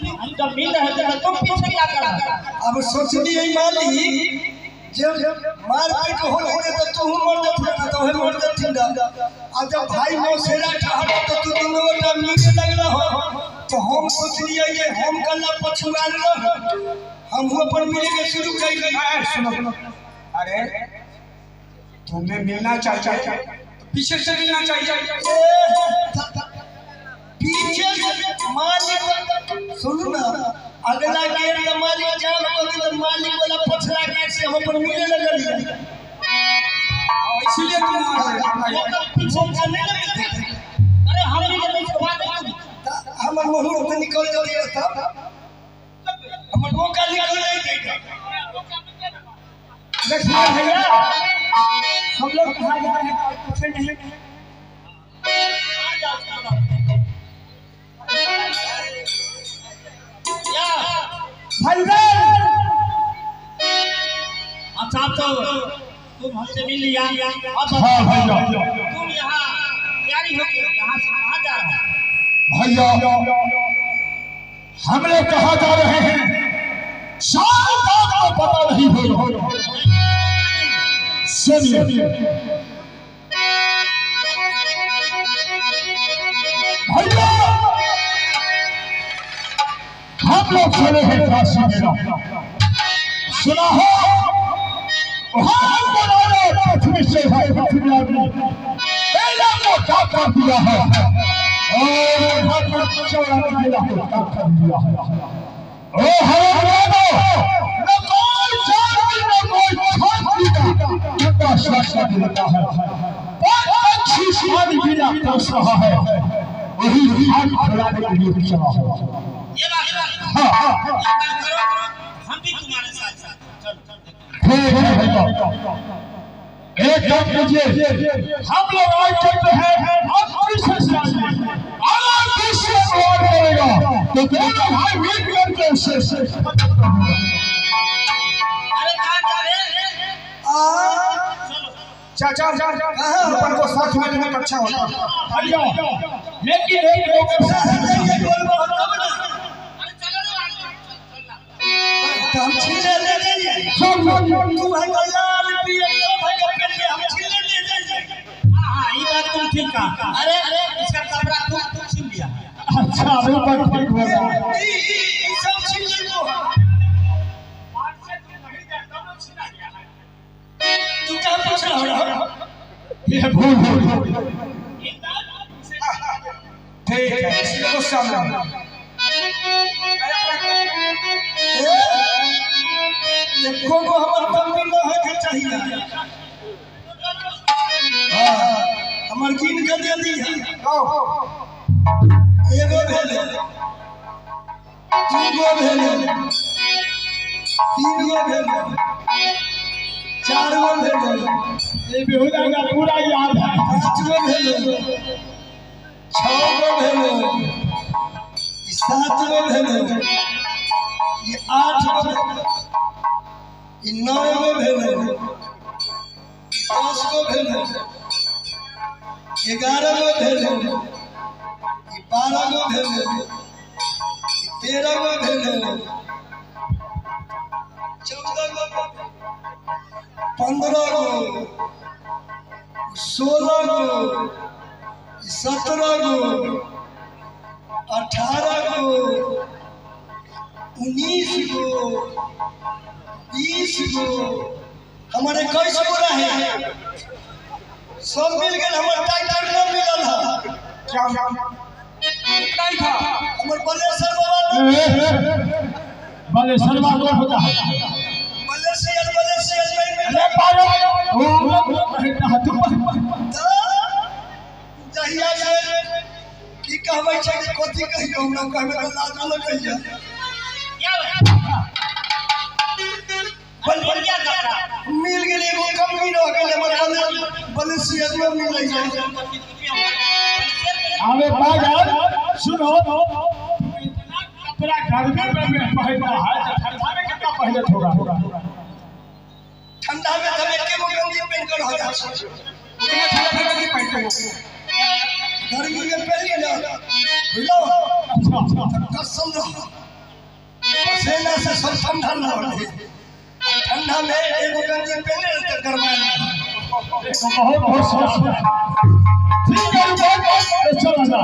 हम जब मिल रहे थे तो तुम पीछे क्या कर रहा? अब सोचलिए मालिक जब मारपीट हो गई तो तू मर जथिन तो हम मर जथिन। आ जब भाई मौसेरा ठहर तो तू दोनों गोटा मिले लगल हो तो हम सोचलिए जे हम कल्ला पछुआल रह हम अपन मिले के शुरू कर गए। सुनो, अरे तुम्हें मिलना चाहिए, पीछे से मिलना चाहिए। पीछे से मालिक सुनू ना, अगला गेट तो मालिक जाम कर दे तो मालिक वाला पछला गेट से हम अपन मिले लगल, इसीलिए तुम पीछे से नहीं ना मिलते। अरे हम भी तो छुपा दे, हमर मुंह से निकल जाती तब हमर मौका निकल जाई। देखिए भैया, हम लोग कहाँ जा रहे हैं पूछे नहीं। अच्छा तो तुम हमसे मिल लिया, अब हाँ भैया तुम यहाँ तैयारी होके यहाँ से कहाँ जा रहे हो? भैया हम लोग कहाँ जा रहे हैं शायद आपको पता नहीं होगा। सुनिए, भैया हम लोग चले हैं काशी मेला। सुना हो हमको राजा पृथ्वी से है, पृथ्वी आदमी मेला को क्या कर दिया है और हमको चौड़ा मेला को क्या कर दिया है। ओ हरामजादो, न कोई जाति न कोई छाती का कितना शासन देता है, पर अच्छी शादी बिना कोस रहा है, वही हाथ फैलाने के लिए चला है। ये बात हाँ हाँ, हम भी तुम्हारे साथ साथ चलो। ठीक है भैया, एक काम कीजिए, हम लोग आज चलते हैं और विशेष अगर विश्व वार करेगा तो दोनों भाई मिल करके उसे। अरे कहाँ जा रहे? चाचा अपन को साथ में लेने अच्छा होता भैया, लेकिन एक लोग हम छीने ले जाइए, तू है लाल पियर सब है पहले हम छीने ले जाइए। हां हां ये बात तुम ठीक कहा। अरे अरे इसका कपड़ा तुम छीन लिया। अच्छा वो बात ठीक हो गया, ये सब छीन ले। बात से तुम नहीं जाता वो छीना गया है। तू क्या पूछ रहा हो? ये भूल हो। ठीक है, इसलिए गुस्सा में एको गो हमर कमी न होय के चाहिए। हां हमर गिन के दे दी है। एगो भेले, दूगो भेले, तीन गो भेले, चार गो भेले, ये बेहुदा का पूरा याद है। पाँच गो भेले, छह गो भेले, सात गो भेले, ये आठ गो भेले, ये 9 गो भेले, 10 गो भेले, 11 गो भेले, 12 गो भेले, 13 गो भेले, 14 गो, 15 गो, 16 गो, 17 गो, 18 गो, 19 गो, 20 गो, हमारे 21 गो रहे, सब मिल गए। हमारे टाइटर न मिलल है। क्या नहीं था हमारे बलेसर बाबा, बलेसर बाबा कौन होता है? बलेसर बलेसर नहीं मिला। अरे पागल, वो तुम जहिया से की कहबै छै कि कथी कहियौ, हमरा कहबै तऽ लाज लगैया। मिल गेल एगो कमी रह गेल हमर बलेसर में मिलै छै। अबे पागल सुनो, इतना कपड़ा गर्मी में पहनता है तो ठंडा में कितना पहनत होगा? ठंडा में तो एके गो गंजी पहन कर हो जाए, उतना ठंडा में नहीं पहनते हो। गर्मी में पहनिए ना, बुझलो? अच्छा कसल रह। पहनला से सब ठंडा ना होले। ठंडा में एगो गंजी पहने तो गरमाए। बहुत होशियार। ठीक है बहुत चला जा।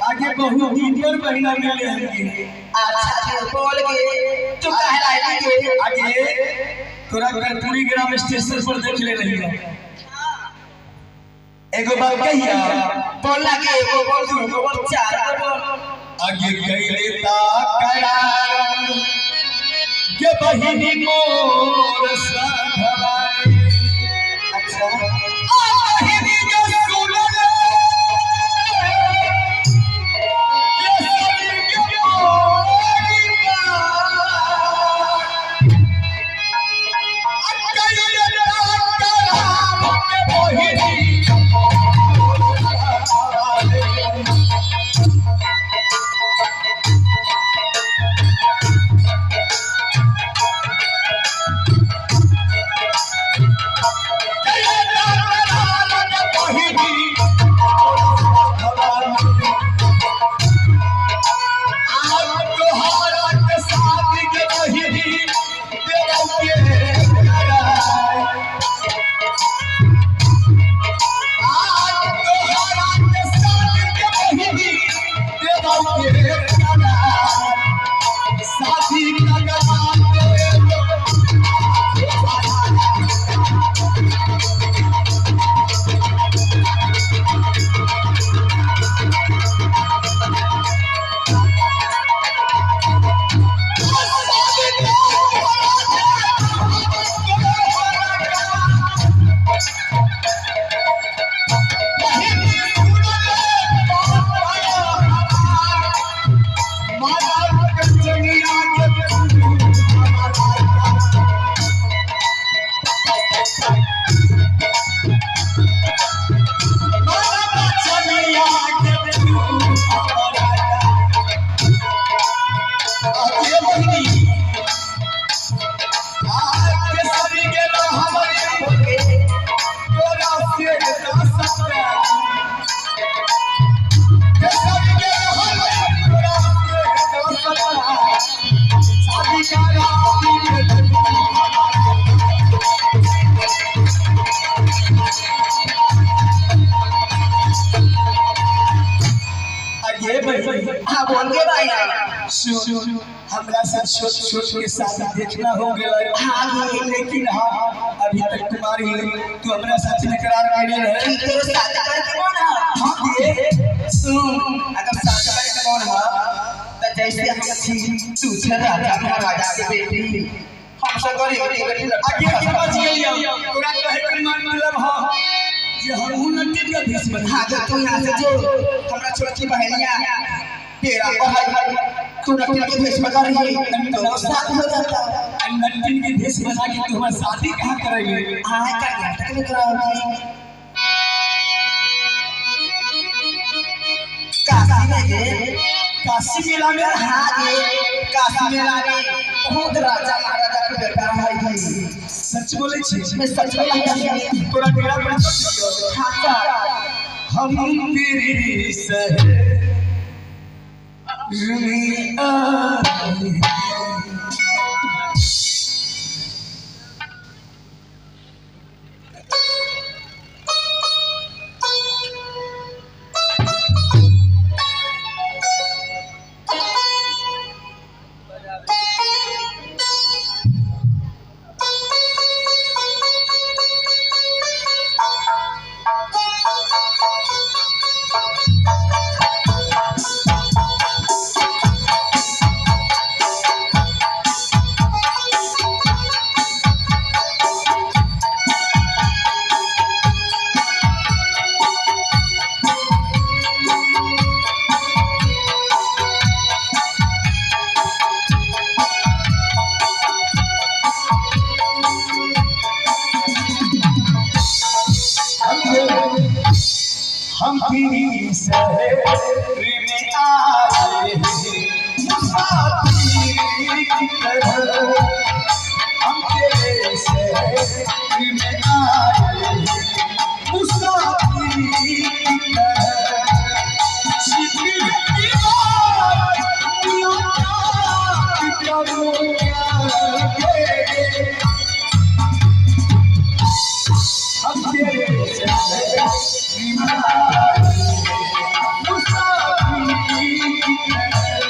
आगे बहुत दिन पर महीना मिले हैं। अच्छा बोल के तू कहला के आगे तोरा कर्पूरी ग्राम स्टेशन पर देख ले रही है। एगो बात कहिया बोला के एगो बोल दू एगो बोल चार बोल। आगे गईले ता करार के बहिनी मोर सधवाए। अच्छा आ बहिनी के सुनल सुन हमरा से छोट छोट के साथ देखना हो गेल। हाँ लेकिन हाँ अभी तक तुम्हारी तू हमरा साथ इकरार करे रहे। तेरे शादी करे के मन है? हाँ ये सुन अगर शादी करे के मन है तो जैसे हम छी तू छे राजा महाराजा के बेटी, हम सब गरीब के बेटी आगे के बच गेलियो तोरा कहे के मतलब ह जे हमहू नटिन के भेष बना। हाँ जो तू यहाँ से जो हमरा छोटकी बहनिया तेरा पढ़ाई तू नटिन के भेष बना रही तो साथ हो जाता। नटिन के भेष बना के तू हमार शादी कहाँ करेगी? हाँ कर्नाटक में कराओगी। काशी में गे काशी मेला में? हाँ गे काशी मेला में बहुत राजा महाराजा के बेटा रहे। सच बोले छी? मैं सच बोला। तोरा डेरा पर हाँ सर। हम तेरे शहर में आए। हम तेरी शहर में आए मुसाफिर की तरह, हम तेरे शहर में आए मुसाफिर की तरह। जितनी बार मुलाकात करोगे हम तेरे शहर में आए मुसाफिर की तरह।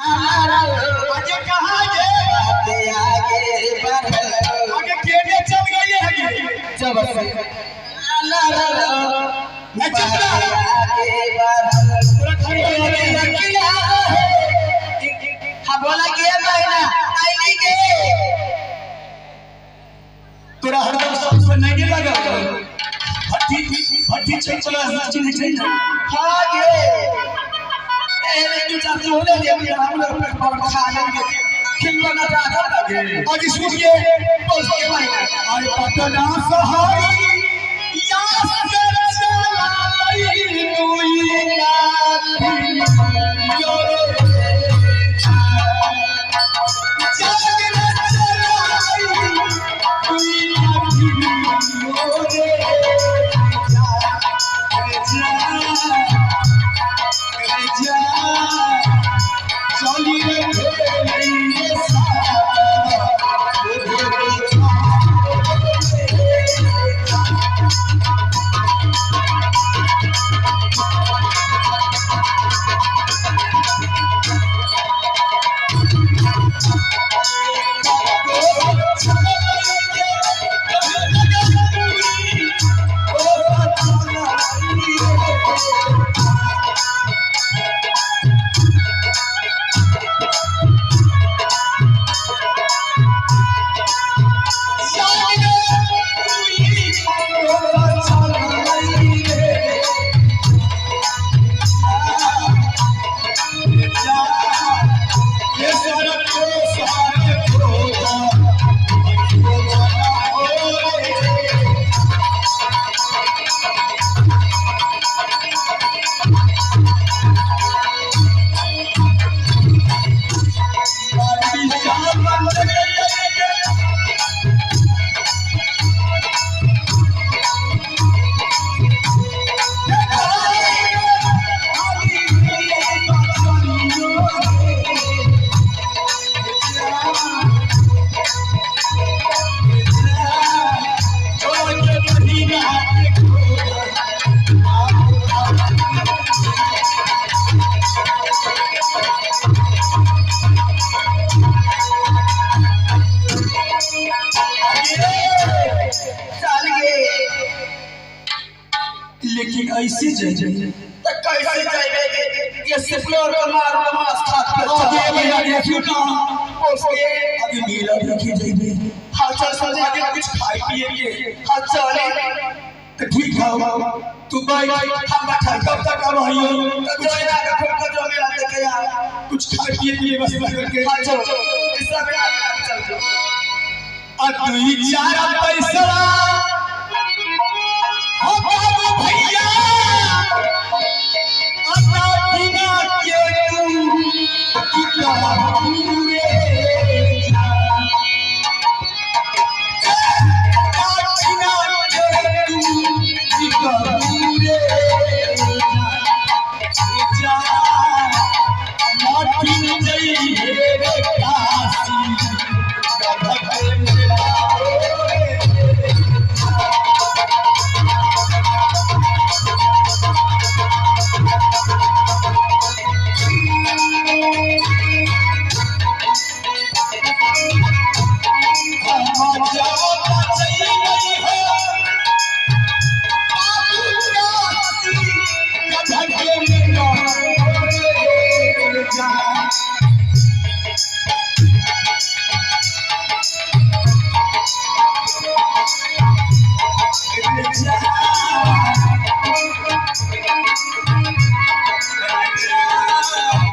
आगे कहाँ आगे केने चल गई है जब मैं चुप रहा पूरा खड़ी हो गई हाँ बोला के महीना आई के तोरा हरदम सबसे नहीं लगा भट्टी भट्टी चल चला चिन्ह चिन्ह हाँ गे ए दू चार होले ले हम लोग पेट पर खा लेंगे खिलवा ना राखा लगे आज सुन के बोल के महीना अरे पटना सहारी या से चला लई दुई लाठी यो जाग रे चलाई दुई लाठी यो रे जा रे जा रे जा चली रे रे चल गे लेकिन ऐसे जाए तो कैसे जाएंगे ये सिपलोर का मार का मांस खा के आगे भैया ये सुना बोल के आगे मेला देखे जाइए हाँ चल चल आगे कुछ खाए पिए के हाँ चले तो ठीक है तू बैठ हम बैठा कब तक अब आइयो तो जो ना के खूब को जो मेला देखे यार कुछ खाए पिए के व्यवस्था करके हाँ चल इस सब चल चल आ तू चार पैसा